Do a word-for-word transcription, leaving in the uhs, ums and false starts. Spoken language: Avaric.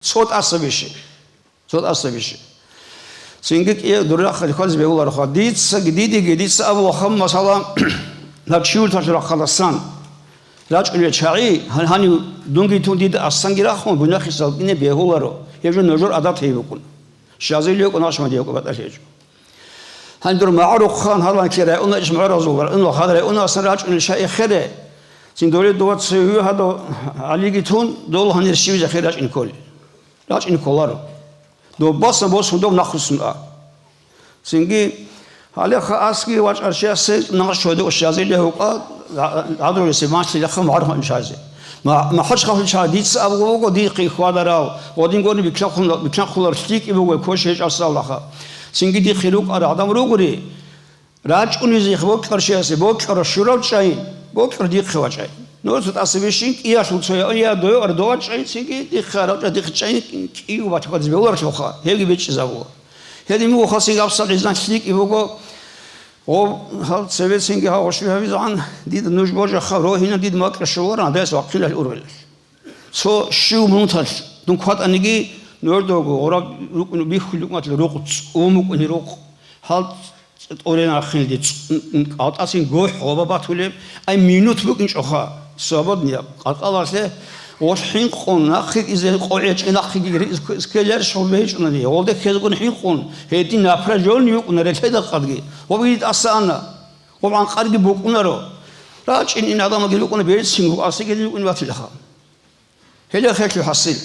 Цо тӀаса бищи. Цо тӀаса бищи. Цинги кӀие дур рахъалде кквазе бегьулароха. Дица, дидеги дица абулаха, масала, гьаб чи вурталъул рахъалдасан рачӀунел чагӀи, гьан-, гьанив дунги тун дида ассанги рахун, гунахисал кӀине бегьуларо. Гьеб жо нужер адат гьей букӀун. Щазил йокӀун ашмади йокӀо батӀалъи гьечӀо. Гьанив дур магӀарухъан гьаланки районна иш магӀаразул районна хал районна асан рачӀунел чагӀи хере. Цин доле дова цеве гьадав гӀалиги тун, дол гьанир щивизе хер рачӀин кколел. РачӀин кколаро. Доббасан босун дов нахъвуссун а. Цинги, гьалеха асги вачӀарчиясе нагъ щведе ущазиле гьукъа, гӀадрулесе манлъилаха магӀарухъан чазе. Ма-, МахӀачхъалъул чагӀи дица абулеб буго, дихъе хьвадарав, гъодин гурони биклахъун-, биклахъулар лъикӀи буго, квеш гьечӀасалаха. Цинги дихъе рукӀарал гӀадам ругори, РачӀунезехъ бокьарщиясе бокьарав щурав чӀайин, бокьар дихъе вачӀай. Нужеца тӀаса бищин кӀиялъул цояв я дойгӀар довачӀай, цинги дихъе арачӀа дихъе чӀайин кӀиго батахъадизе бегьуларалъулха, гьебги бичӀчӀизабула. Гьедин буго хасин гьабсагӀизан лъикӀи буго, гъоб гьал цебецинги гьав гъощуй гьавизегӀан, дида нуж божаха, рогьина дид макьа щоларан гьадаяс вахъиналъ ургъелалъ. Цо щив мунталъ дун кватӀаниги, нордого гъураб рукӀун бихьулев рукӀунатал рукъ, цӀун букӀуни рукъ. Гьал цӀ-, тӀоренахъинди цӀ-, кӀалтӀасин гохӀ гъоба батулеб, ай минут букӀинчӀоха, свободный, къалкъалалъе гъолъ хӀинкъун, нахъе кӀизе къойчӀи нахъеги ризкелер шагьурбе гьечӀунани, гъолде ккезегун хӀинкъун, гьедин напряжённый букӀуна релъеда къадги, гъобги тӀаса ана, гъоб гӀанкъарги букӀунаро. РачӀин ин гӀадамалги рукӀуна берцин, асиги рукӀуна батилаха. Гьеле хелъу хӀасил.